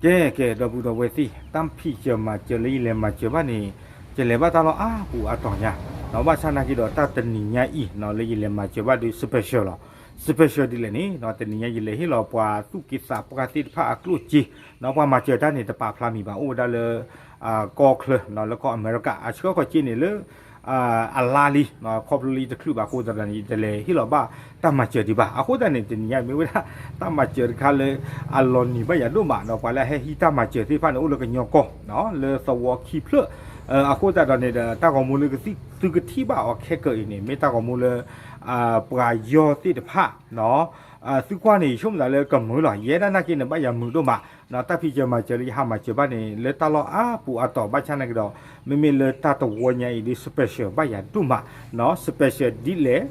ကဲ ကဲ ဒီပုၢ်ဒီဝဲၢ်သ့ၣ်, တၢ်ဖံးစၢၤမၤစၢၤလၢယလဲၤမၤစၢၤဘၣ်န့ၣ် ယလဲၤဘၣ်တၢ်လီၢ်အါပူၤအါတီၤညါ, ဘၣ်ဆၣ်နာ်က့ဒီးတၢ်တနံၤညါအံၤ လၢယလဲၤမၤစၢၤဘၣ်ဒီး special လီၤ. special ဒ်လဲၣ်န့ၣ် တနံၤညါယလဲၤဟ့ၣ်လီၤပှၤသူၣ်က့သးပှၢ်သ့ၣ်တဖၣ်အကျိၣ်စ့, ပှၤမၤစၢၤတၢ်န့ၣ် တပာ်ဖျါမံၤဘၣ်, အိၣ်ဝဲဒၣ်လၢ ကီၢ်ချၢ လၢကီၢ်အမဲရကၤ အဆှၢဃီၤစ့န့ၣ်လၢ အလါလံ, ခီဖျိလၢယတချုးဘၣ်အဃိသတးန့ၣ် ယတလဲၤဟ့ၣ်လီၤဘၣ်တၢ်မၤစၢၤဒံးဘၣ်. အဃိသတးန့ၣ် တနံၤညါမ့ၢ်ဝဲဒၣ် တၢ်မၤစၢၤတခါလၢ အလီၤနံၤဘၣ်ယၤဒိၣ်မး ဒီးပှၤလၢအဟဲဟံးတၢ်မၤစၢၤသ့ၣ်တဖၣ်န့ၣ် အိၣ်လၢကညီကီၢ် လၢသဝီခံဖျၢၣ်, အဃိသတးဒီးန့ၣ်ဒီး တၢ်ဂီၤမူလၢသုကထံၣ်ဘၣ်အီၤခဲကၢအံၤန့ၣ် မ့ၢ်တၢ်ဂီၤမူလၢ ပှၤယီၢ်သ့ၣ်တဖၣ် သုကွၢ်န့ၣ် ယဆိကမိၣ်သးလၢကမုာ်လီၤ, ယဲဒၣ်နာ်က့န့ၣ် ဘၣ်ယၤမုာ်ဒိၣ်မး, တၢ်ဖံးစၢၤမၤစၢၤလၢယဟးမၤစၢၤဘၣ်န့ၣ် လၢတၢ်လီၢ်အါပူၤအါတီၤ ဘၣ်ဆၣ်နာ်က့ဒီး မ့မ့ၢ်လၢတၢ်တဝီညါအံၤဒီး special ဘၣ်ယၤဒိၣ်မး, special ဒ်လဲၣ်,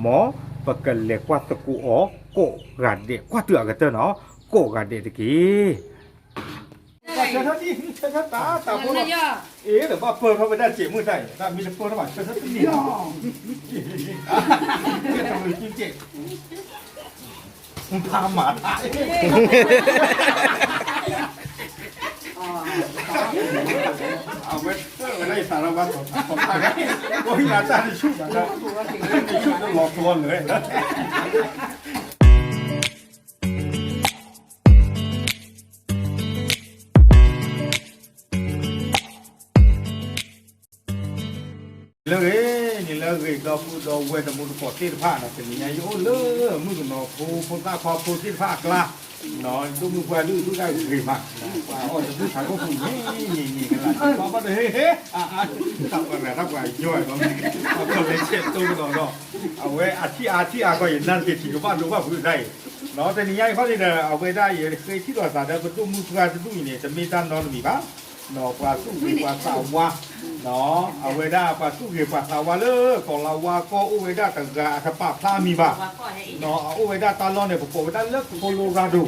မ်ပကလဲၤကွၢ်သကိးအီၤ ကိးဂၤဒဲး ကွၢ်တုၤအကတၢၢ်နီၤ, ကိးဂၤဒဲးတက့ၢ်. ဆၢထၢၣ်တၢ် ဆၢထၢၣ်တၢ်ဖိလီၤ, အ့ ဒီးဘၣ်ပၢၢ်ထီၣ်ဝဲဒၣ်စဲးမုၢ်တၢ်အံၤ တၢ်မ့ၢ်တပၢၢ်ထီၣ်ဘၣ် ဆၢထၢၣ်တန့ၢ်လီၤ, မ့ၢ်တမုာ်က့ကဲး ဖးမၤတၢ် အဝဲ အဝဲသးထီၣ်ဘၣ်ထီၣ်တၢ် ကိးဟံးလၢတၢ်တဆူၣ်ဘၣ်ဒီး တဆူၣ်တလီၤကျီလၢၤ လၢဂ့ၤန့ၣ်လၢဂ့ၤ ဒီပုၢ်ဒီဝဲၢ်တံၤသကိးသ့ၣ်တဖၣ်နီၤ, တနံၤညါယအိၣ်လၢမုၣ်ကနီၤဖိ ဖိသၣ်ခွါဖိသ့ၣ်တဖၣ်အကျါ, ဒိၣ်မုၢ်ပှၢ်ဒုၣ်ဒုၣ်တၢ်ဂ့ၤမး, ပှၤအီၣ်တဘုၣ်ဆးကိၣ်ပူၤန့ၣ် န့ၣ်န့ၣ်ကလး ဘၣ်ဘၣ်ဒီး ဟ့ၣ်ဟ့ၣ် အါအါ တၢ်ပှၤဂၤတၢ်ပှၤယီၢ်ဒီး ပှၤလဲၤဆဲးတိၢ်ကဒီးဒီး အဝဲအထံၣ်အါထံၣ်အါကီး ယနါတက့ၤထံၣ်ကဘၣ်ဒိဘၣ်ဖုးတၢ်အံၤ, တနံၤညါအံၤခီန့ၣ်ဒီး အဝဲဒၣ်ယဃ့ထံၣ်လိာ်သးဒီး ပဒိၣ်မုၢ်ပှၢ်တဒူၣ်အံၤန့ၣ် တမ့ၢ်တၢ်နီတမံၤဘၣ်, ပှၤသူၣ်ဂ့ၤပှၤသးဝါ, အဝဲဒၣ်ပှၤသူၣ်ဂ့ၤပှၤသးဝါလၢကီၢ်လါဝါကီၢ်အိၣ်ဝဲဒၣ်တဂၤအတပာ်ဖျါမံၤဘၣ်, အအိၣ်ဝဲဒၣ်တၢ်လီၢ်န့ၣ် ပကိးဝဲဒၣ်လၢ Colorado,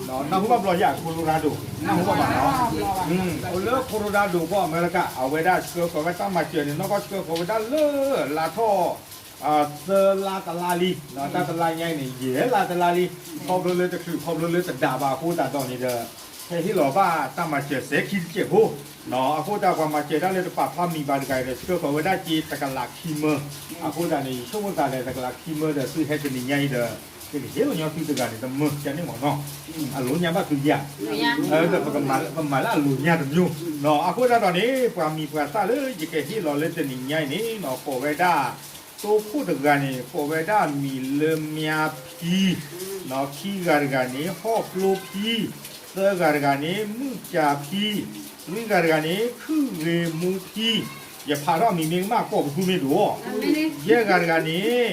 နၢ်ဟူဘၣ်ဘျီယၤ Colorado, နၢ်ဟူဘၣ်ဘၣ်နီၤ, အိၣ်လၢ Colorado ကီၢ်အမဲရကၤ အဝဲဒၣ်ဆှၢဃီၤဝဲတၢ်မၤစၢၤန့ၣ် နီၢ်ကီၢ်ဆှၢဃီၤဝဲဒၣ်လၢလါထီၣ် သၢလါတလါလံ, တၢ်တလါညါအံၤန့ၣ် ယဲၢ်လါတလါလံ, ခီဖျိလၢတချုး ခီဖျိလၢတဒၣ်ဘၣ်အဃိသတးဒီးန့ၣ်ဒီး ဟဲဟ့ၣ်လီၤဘၣ်တၢ်မၤစၢၤစဲးခံတစဲးဖိ, အဃိသတးပှၤမၤစၢၤတၢ်လၢတပာ်ဖျါမံၤဘၣ်တဂၤအံၤဒီး ဆှၢဃီၤဝဲဒၣ်က့ၤတကလးခံမၢ, အဃိသတးန့ၣ် ယဆိကမိၣ်သးဒီးတကလးခံမၢဒီး သုဟဲတနံၤညါအံၤဒီး ကဟ့ၣ်လီၤညီသုတဂၤန့ၣ် တမၢကန့ၣ်မ့ၢ်နီၤ, အလိၤညါဘၣ်သုယၤ, ပမၤလၢအလိၤညါတမံၤ, အဃိသတးဒီးန့ၣ် ပှၤမံၤပှၤသၣ်လၢယကဟ့ၣ်လီၤလၢတနံၤညါအံၤန့ၣ် ကိးဝဲဒၣ် တိခိၣ်တဂၤန့ၣ် ကိးဝဲဒၣ်မံၤလၢမၠါဖံ, ခံဂၤတဂၤန့ၣ် ဟီၣ်ဖျိဖံ, သၢဂၤတဂၤန့ၣ် မုၢ်ကၠၤဖံ, လွံၢ်ဂၤတဂၤန့ၣ် ခုၣ်ဂ့ၤမူဖံ, ယဖးထီၣ်မံၤမ့ၢ်ကမၣ်ကိးပသူမ့ၢ်တအိၣ်, ယဲၢ်ဂၤတဂၤန့ၣ်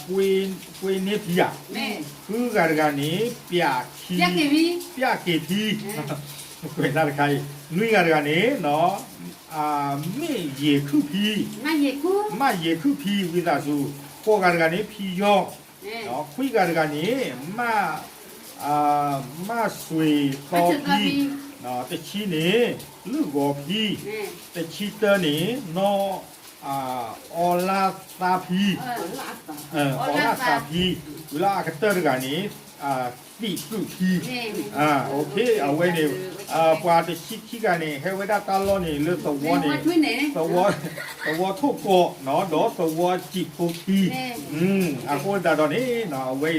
ကွ့န့ၢ်ဖံဧါ, ဃုဂၤတဂၤန့ၣ် ပျးခံ, ပျးက့ၤဖံ, ကွဲးတၢ်တခါအံၤ, နွံဂၤတဂၤန့ၣ် မ့ၢ်ယ့ၤခုၣ်ဖံ, မ့ၢ်ယ့ၤခုၣ်ဖံ ဝံသးစူၤ, ဃိးဂၤတဂၤန့ၣ် ဖံယီၢ်, ခွံဂၤတဂၤန့ၣ် မၢ်, မၢ်စွ့ၤသီဖံ, တဆံန့ၣ် လုၢ်ဂီၤဖံ, တဆံတၢန့ၣ် နီၢ်, အီလၣ်သါဖံ, အီလၣ်သါဖံ, ဝံၤလၢအကတၢၢ်တဂၤန့ၣ် သံးသူၣ်ဖံ, အဝဲန့ၣ် ပှၤတဆံခံဂၤန့ၣ် ဟဲဝဲဒၣ်တၢ်လီၢ်န့ၣ် လၢသဝီန့ၣ်, သဝီထိၣ်ကီး ဒီးသဝီစံာ်ဖိခံ, အဃိသတးဒီးန့ၣ် အဝဲ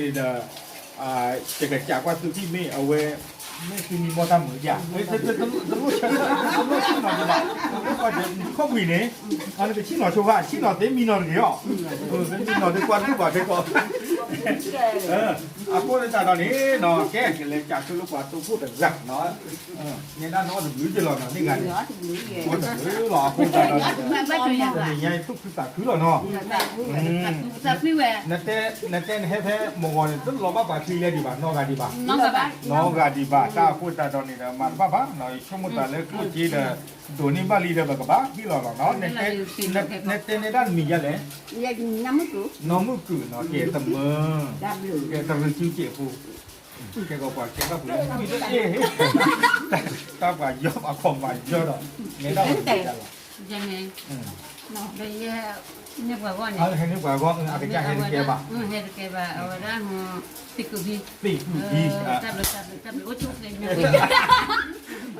အံၤဒီး ယကစးကွၢ်သုဖံမ့ၢ်အဝဲ, မ့ၢ်သုမံမီၢ်တၢ်မုာ်ယၤ, တလိၣ်ဆၢ, တလိၣ်ဆၢနီၤတဘၣ်, ခီၣ်ဘှံးန့ၣ်, နကဆံၣ်နီၤဆိဘၣ်, ဆံၣ်နီၤသ့မံနီၤတဂ့ၤအီၤ, မံနီၤသ့ကွၢ်တဘူၣ်ဘၣ်ခဲကီး, အဃိသတးဒီးန့ၣ် ကဲ ကလဲၤစးဆိလၢပှၤတိခိၣ်တဂၤ, နဲဒၣ်နအီၣ်တဘျုးက့လီၤနီၤ န့ၢ်ဂၤန့ၣ်, အီၣ်တဘျုးလီၤ အဃိသတးဒီးန့ၣ်ဒီး တနံၤညါအံၤသူၣ်ခုသးခုလီၤနီၤ, နတဲနဟဲဖဲမုၢ်ဂီၤန့ၣ် တလီၤဘၣ်ပှၤချံလဲဒံးဘၣ် နီၢ်ဂၤဒံးဘၣ်, နီၢ်ဂၤဒံးဘၣ် တၢ်အဃိသတးဒီးန့ၣ်ဒီး မၤတဘၣ်ဘၣ်နီၤ ယဆိကမိၣ်သးလၢကျိၣ်စ့ဒီး ဒိးန့ၢ်ဘၣ်လံဒီး ပကဘၣ်ဟ့ၣ်လီၤလီၤနီၤ, နတဲနဲဒၣ်နမံၤဒ်လဲၣ်, နီၢ်မုၢ်ကုာ်နီၤ ကဲတမၢ, ကဲတရံးစုစဲးဖိ, ကဲကီးပှၤကဲဘၣ်ပှၤလၢကွံတၢ်အ့ၣ်, တၢ်ပှၤယီၢ်ပှၤခီၣ်မၤယီၢ်ဒီး, နဲဒၣ်ပှၤမံၤဒ်လဲၣ် န့ၢ်ပှၤဂီၢ်န့ၣ် ဟဲန့ၢ်ပှၤဂီၢ် အကစၢ်ဟဲတကဲဘၣ်, ဟဲတကဲဘၣ် အဝဲဒၣ် သ့ၣ်ကုၢ်ဖံ, သ့ၣ်ကုၢ်ဖံ, တၢ်ဘျုးတၢ်ဘျုးတၢ်ဘျုး အိၣ်ဆူၣ်အိၣ်ချ့မ့ၢ်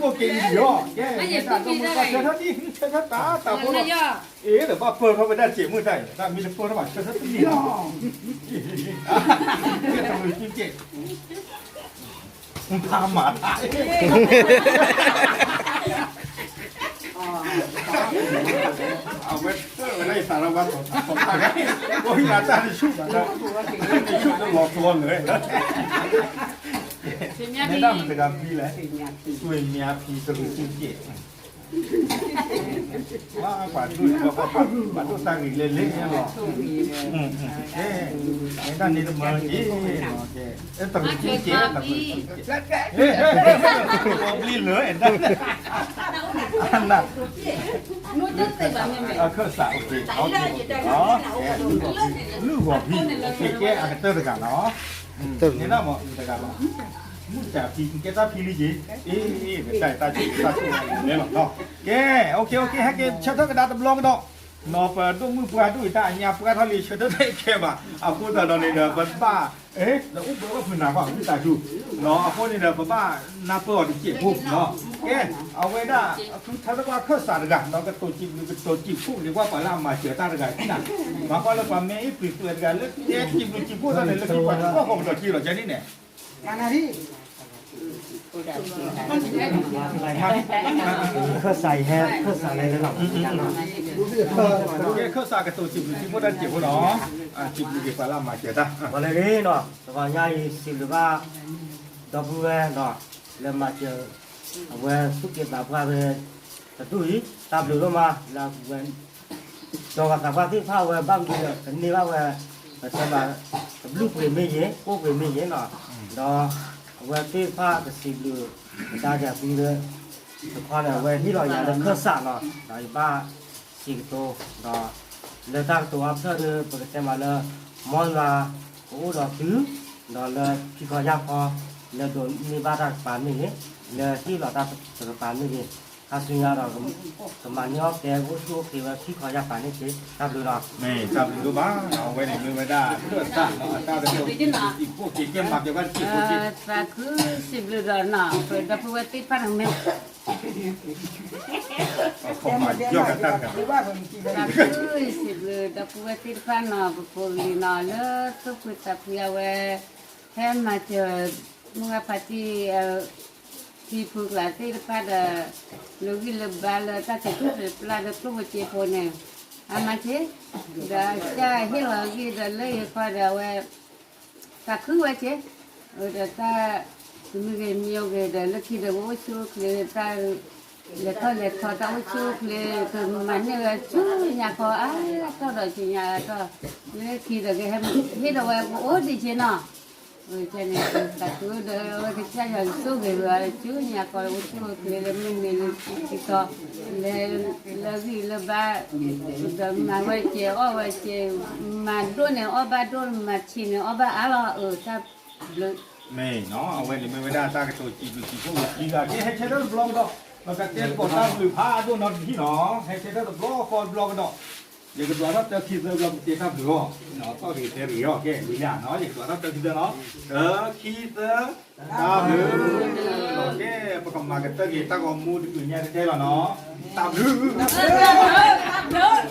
ဘၣ်ဒိၣ်ဘၣ်ကဲလံလီၤ, ကဲ မ့ၢ်တၢ်ဒိၣ်မုၢ်ပှၢ်ဆၢထၢၣ်တံၣ် ဆၢထၢၣ်တၢ်တၢ်ဖိလီၤ, အ့ ဒီးဘၣ်ပၢၢ်ထီၣ်ဝဲဒၣ်စဲးမုၢ်တၢ်အံၤ တၢ်မ့ၢ်တပၢၢ်ထီၣ်ဘၣ်ဆၢထၢၣ်တံၣ်လီၤ, ကဲတမုၢ်ကဲ ဖးမၤတၢ် အဝဲတၢၢ်ဝဲဒၣ်ယသးဒီးဘၣ်သီၣ်သးသီၣ်တၢ်ဂၤ, အိၣ်ယၤတၢ်တဆူၣ်ဘၣ်တၢ်, တဆူၣ်တလီၤကျီလၢၤ, မ့ၢ်တၢ်မတၤတဂၤဖံလဲၣ်, ဆွေများဖံတရူးသူကဲး, ပှၤဒိၣ်တၢ်ဂ့ၤလဲၣ်လဲၣ်လီၤ, မ့ၢ်တၢ်န့ၣ်တမၤက့ၤ, တရူးသူကဲး, တရူးသူကဲး, လီၤဘျံးလၢအဲၣ်ဒၣ် အခၢၣ်စး လုၢ်ဂီၤဖံ, ကဲအကတၢၢ်တဂၤနီၤ, န့ၣ်ဒၣ်မ့ၢ်တဂၤလီၤ, မုၢ်စၢ်ဖံ ကဲတၢ်ဖံလံက့ၤ, အ့ တၢ်တၢ်ဆိၣ်လဲလီၤ, ကဲ အိၣ်က့ၤ အိၣ်က့ၤ ဟဲက့ၤဆၢထၢၣ်ကဒါတဘျီကဒီး, နီၤပဒိၣ်မုၢ်ပှၢ်ဒိၣ်အံၤတၢ်အညါပှၢ်ထီၣ်လံ ဆၢထၢၣ်တခဲဘၣ်, အဃိသတးဒီးန့ၣ်ဒီး ပဘၣ် ဒီးအိၣ်ဘှံးဝဲဖုနၤဃီ မုၢ်သးစူၤ, အဃိန့ၣ်ဒီး ပဘၣ်နၢ်ပၢၢ်အီၤတစဲးဖိနီၤ, ကဲ အဝဲဒၣ် ထူထါတဘၣ်ခၢၣ်စးတဂၤ ဒီးကတိၤစံးဘျုးကတိၤစံးဖှိၣ်န့ၢ်ပှၤပှၤလၢအမၤစၢၤတၢ်တဂၤအံၤန့ၣ်, မၤကွၢ်လၢပှၤမ့ၢ်အ့ၣ်ပှ့ၤသွဲးတဂၤလၢတဲစံးဘျုးစံးဖှိၣ်သးန့ၣ် လၢခံပှၤတဘၣ်ဃီပတီၢ်က့ၤလီၤကဲန့ၣ်န့ၣ် ခၢၣ်စးအံၤဟဲ ခၢၣ်စးလဲၤလၢလီၤ, ကဲခၢၣ်စးကတိၤစံးဘျုးစံးဖှိၣ်တၢ်တစဲးဖိနီၤ, စံးဘျုးက့ၤပှၤလၢအမၤစၢၤတၢ်, ပှၤလၢန့ၣ်နီၤ တဂီၤညါအံၤစံးဘျုးဘၣ် ဒီပုၢ်ဝဲၢ်နီၤ လၢမၤစၢၤ အဝဲသူၣ်က့သးပှၢ်ဝဲ တဒူၣ်အံၤ တၢ်ဘျုးဒိၣ်မး လၢအဝဲ ဒီးပှၤသးပှၢ်သ့ၣ်တဖၣ်အဝဲဘၣ်မနုၤဒီး ကန့ၢ်ဘၣ်ဝဲ ပတဲမး တဘျုးပှ့ၤမ့ၢ်ဂ့ၤ ကိၣ်ပှ့ၤမ့ၢ်ဂ့ၤနီၤ, ဒီးအဝဲသ့ၣ်တဖၣ်ကစံးဘျုး ကဒါက့ၤအသးလၢ တခီန့ၣ် အဝဲဟ့ၣ်လီၤယၤလၢခၢၣ်စးနီၤ, ဒီးယဘၣ်စံးကတိၤ ဒီးလၢတၢ်ကတိၤအဖျၢၣ်ဒီး ပကတဲမးလၢ မ်ယွၤ ကအိၣ်ဒီးသု ဒီးလၢခံခီယၢ်ခီ လၢဒိးန့ၢ်ဘၣ်တၢ်တကပၤမ့ၢ်ဂ့ၤ, လၢဟ့ၣ်လီၤတၢ်တကပၤမ့ၢ်ဂ့ၤ, ခါဆူညါဒီး ကမၤန့ၢ်အီၣ်ကဲ ကအိၣ်ဆူၣ်အိၣ်ချ့ဝဲခံခီယၢ်ခီန့ၣ်တက့ၢ်, တၢ်ဘျုးလီၤ. မ့ၢ်တၢ်ဘျုးဒိၣ်မး, အဝဲန့ၣ်မ့ၢ်ဝဲဒၣ် တၢ်သးနီၤ အတၢ်ကတိၤစံးဘျုးစံးဖှိၣ်က့ၤ ကဲမၤက့ၤဘၣ်တစဲးဖိက့ၤ, သးခုစံးဘျုးဒီးနီၤ ပဒီပုၢ်ဝဲၢ်သ့ၣ်တဖၣ်န့ၣ်မ့ၢ် သးခုစံးဘျုးဒီပုၢ်ဝဲၢ်သ့ၣ်တဖၣ်နီၤ ပဖိပလံၤနီၤ လၢသူၣ်ဖှံသးဖှံအဝဲ ဟဲမၤစၢၤ မုၢ်ဂၢ်ဖါတံၢ် ဖံဖုကျးသ့ၣ်တဖၣ်ဒီး လၢဂံၢ်လၢဘါလၢတၢ်စဲးထူၣ်စဲးပျၢ်လၢကျိၣ်ဖိစ့ဖိန့ၣ် အမၤစၢၤ ဒီးကစၢ်ဟ့ၣ်လီၤဂံၢ်ဒီးလၢယခီဒီးအဝဲ သးခုဝဲက့ၤ ဒီးတၢ် တမံၤဂ့ၤမံၤဂ့ၤဒီး လၢခံဒီးကအိၣ်ဆူၣ်အိၣ်ချ့ တၢ်လဲၤထီၣ်လဲၤထီ တၢ်အိၣ်ဆူၣ်အိၣ်ချ့ ကမၤန့ၢ်ဝဲဆူညါခီအါထီၣ်ဒီးဆူညါအါထီၣ် လၢခံဒီးကဟဲ ဟ့ၣ်ဒီးဝဲကအိၣ်ဒံးက့ၤနီၤ န့ၣ် သးခုဒီးဝဲကစၢ်ယွၤကဆိၣ်ဂ့ၤဝဲဆူညါခီ အိၣ်ဆူၣ်အိၣ်ချ့လၢမုၢ်နံၤလၢခံခီ လၢ လၢဂံၢ်လၢဘါ ဒီးမၤဝဲကဲ အီၣ်ဝဲကဲ မၤဒိၣ်န့ၣ်အီၣ်ဘၣ်ဒိၣ် မၤဆံးန့ၣ်အီၣ်ဘၣ်အါလီၤ အၢ တၢ်ဘျုး မ့ၢ်နီၤ အဝဲန့ၣ်မ့ၢ်ဝဲဒၣ်တၢ်ကတိၤစံးဘျုးစံးဖှိၣ်ဝံၤခံဂၤ ကဲဟဲဆၢထၢၣ်တဘျီကဒီး ပကတဲသကိးတၢ်ဘျုးဖးဒိၣ်နီတထံၣ်နီၤ ဟဲဆၢထၢၣ်တဘျီဃီတဘျီကဒီး ယကဒွးထီၣ်တၢခံသၢဘျီ ပကတဲတၢ်ဘျုးအီၤ သီၣ်ဂ့ၤတဲဂ့ၤအီၤ ကဲဝံၤလၢနီၤ ယကဒွးထီၣ်တၢခံသၢနီၤ တၢခံသၢ တၢ်ဘျုး ကဲ ပကမၤကတၢၢ်က့ၤတၢ်ဂီၤမူတကလုာ်ညါတတဲလီၤနီၤ တၢ်ဘျုး တၢ်ဘျုး